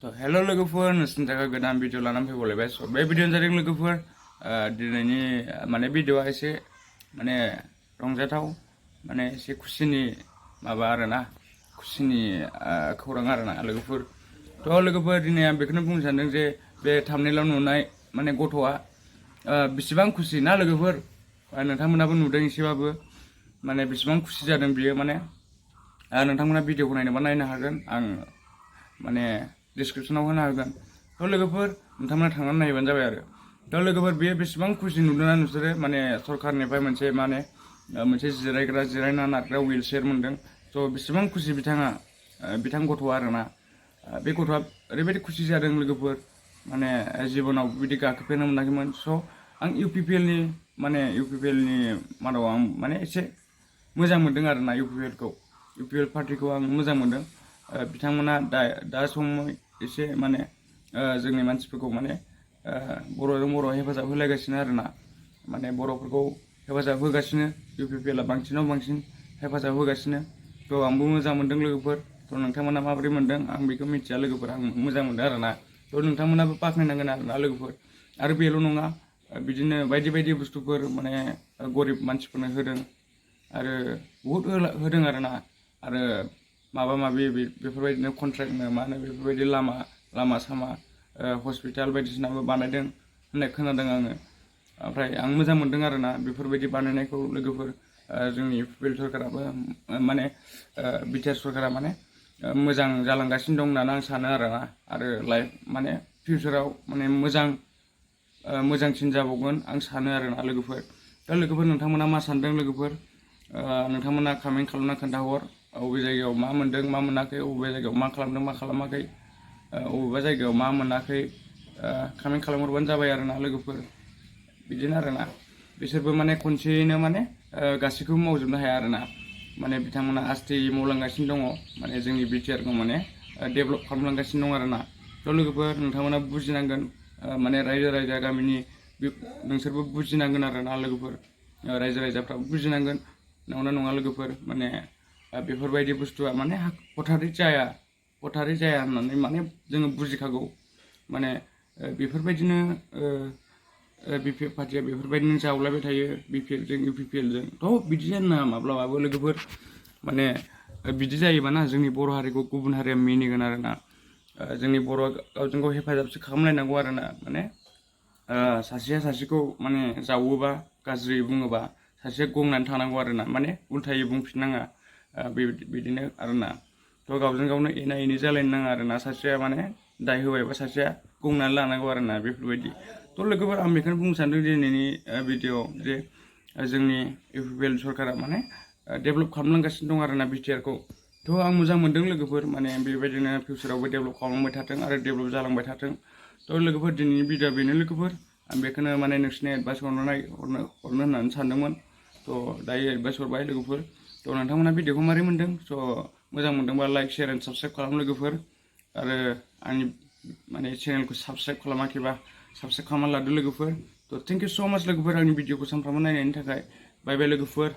Hello लोगोफोर नोंसिनि थाखाय गोदान भिडिअ लानानै फैबावलायबाय बे भिडिअ जादों लोगोफोर दिनैनि माने भिडिअआ एसे माने रंजाथाव माने एसे खुसिनि माबा आरोना खुसिनि खौरां आरोना लोगोफोर लोगोफोर दिनै आं बेखौनो बुंनो सानदों जे बे थाम्बनेइलाव नुनाय माने गथ'आ बेसेबां खुसि ना लोगोफोर नोंथांमोनाबो नुदों एसेबाबो माने बेसेबां खुसि जादों बियो माने नोंथांमोना भिडिअखौ नायनोबा नायनो हागोन आं माने डिसक्रिपसनाव होना होगोन लोगोफोर नोंथांमोना थांनानै नायबानो जाबाय आरो लोगोफोर बेयो बेसेबां खुसि नुदोंना नोंसोरो माने सरखारनिफ्राय मोनसे माने मोनसे जिरायना नारग्रा विलचेयार मोनदों बेसेबां खुसि बिथां गथ'आ आरोना बे गथ'आ ओरैबायदि खुसि जादों लोगोफोर माने जिबनाव बिदि गाखोफेरनो मोनाखैमोन आं UPPL नि मादाव आं माने एसे मोजां मोनदों आरोना UPPL पार्टिखौ आं मोजां मोनदों बिथांमोना दा समाव एसे माने जोंनि मानसिफोरखौ माने बर'जों बर' हेफाजाब होलायगासिनो आरोना माने बर'फोरखौ हेफाजाब होगासिनो UPPL बांसिनाव बांसिन हेफाजाब होगासिनो आंबो मोजां मोनदों लोगोफोर नोंथांमोना माबोरै मोनदों आं बेखौ मिथिया लोगोफोर आं मोजां मोनदों आरोना नोंथांमोनाबो बाख्नायनांगोन आरोना लोगोफोर आरो बेल' नङा बिदिनो बायदि बायदि बुस्थुफोर माने गरिब मानसिफोरनो होदों आरो बहुद होदों आरोना आरो माबा माबि बेफोरबायदिनो कन्ट्राक्टनो मा होनो बेफोरबायदि लामा सामा हस्पिटाल बायदिसिनाबो बानायदों होननाय खोनादों आङो ओमफ्राय आं मोजां मोनदों आरोना बेफोरबायदि बानायनायखौ लोगोफोर जोंनि UPPL सरकाराबो माने बिटिआर सरकारा माने मोजां जालांगासिनो दं होननानै आं सानो आरोना आरो लाइफ माने फिउचाराव माने मोजांसिन जाबावगोन आं सानो आरोना लोगोफोर लोगोफोर नोंथांमोना मा सानदों लोगोफोर नोंथांमोना कमेन्ट खालामना खोन्थाहर अबे जायगायाव मा मोनदों मा मोनाखै अबे जायगायाव मा खालामदों मा खालामाखै अबेबा जायगायाव मा मोनाखै कमेन्ट खालामहरबानो जाबाय आरोना लोगोफोर बिदिनो आरोना बिसोरबो माने खनसेयैनो माने गासैखौबो मावजोबनो हाया आरोना माने बिथांमोना आस्थेयै मावलांगासिनो दङ माने जोंनि बिटिआरखौ माने डेभेलप खालामलांगासिनो दं आरोना लोगोफोर नोंथांमोना बुजिनांगोन माने रायजो राजा गामिनि नोंसोरबो बुजिनांगोन आरोना लोगोफोर रायजो राजाफ्राबो बुजिनांगोन नंगौना नङा लोगोफोर माने बेफोरबायदि बुस्थुआ माने हथारै जाया होननानै माने जोङो बुजिखागौ माने बेफोरबायदिनो BPF पार्टिया बेफोरबायदिनो जावलायबाय थायो BPLजों UPPLजों बिदि जानो नाङा माब्लाबाबो लोगोफोर माने बिदि जायोबाना जोंनि बर' हारिखौ गुबुन हारिया मिनिगोन आरोना जोंनि बर' गावजों गाव हेफाजाबसो खालामलायनांगौ आरोना माने सासेया सासेखौ माने जावोबा गाज्रि बुङोबा सासेया गंनानै थानांगौ आरोना माने उल्थायै बुंफिननाङा बिदिनो आरोना गावजों गावनो एना एनि जालायनो नाङा आरोना सासेया माने दाय होबायबा सासेया गंनानै लानांगौ आरोना बेफोरबायदि लोगोफोर आं बेखौनो बुंनो सानदों दिनैनि भिडिअ जे जोंनि UPPL सरकारा माने डेभेलप खालामलांगासिनो दं आरोना बिटिआरखौ आं मोजां मोनदों लोगोफोर माने बेबायदिनो फिउचारावबो डेभेलप खालामलांबाय थाथों आरो डेभेलप जालांबाय थाथों लोगोफोर दिनैनि भिडिअआ बेनो लोगोफोर आं बेखौनो माने नोंसिनि एडभाइस हरनो होननानै सानदोंमोन दायो एडभाइस हरबाय लोगोफोर नोंथांमोना भिडिअखौ मारै मोनदों मोजां मोनदोंबा लाइक शेयार एन्ड साबस्क्राइब खालाम लोगोफोर आरो आंनि माने चेनेलखौ साबस्क्राइब खालामाखैबा साबस्क्राइब खालामना लादो लोगोफोर थेंक इउ स' माच लोगोफोर आंनि भिडिअखौ सानफ्रामबो नायनायनि थाखाय बाय बाय लोगोफोर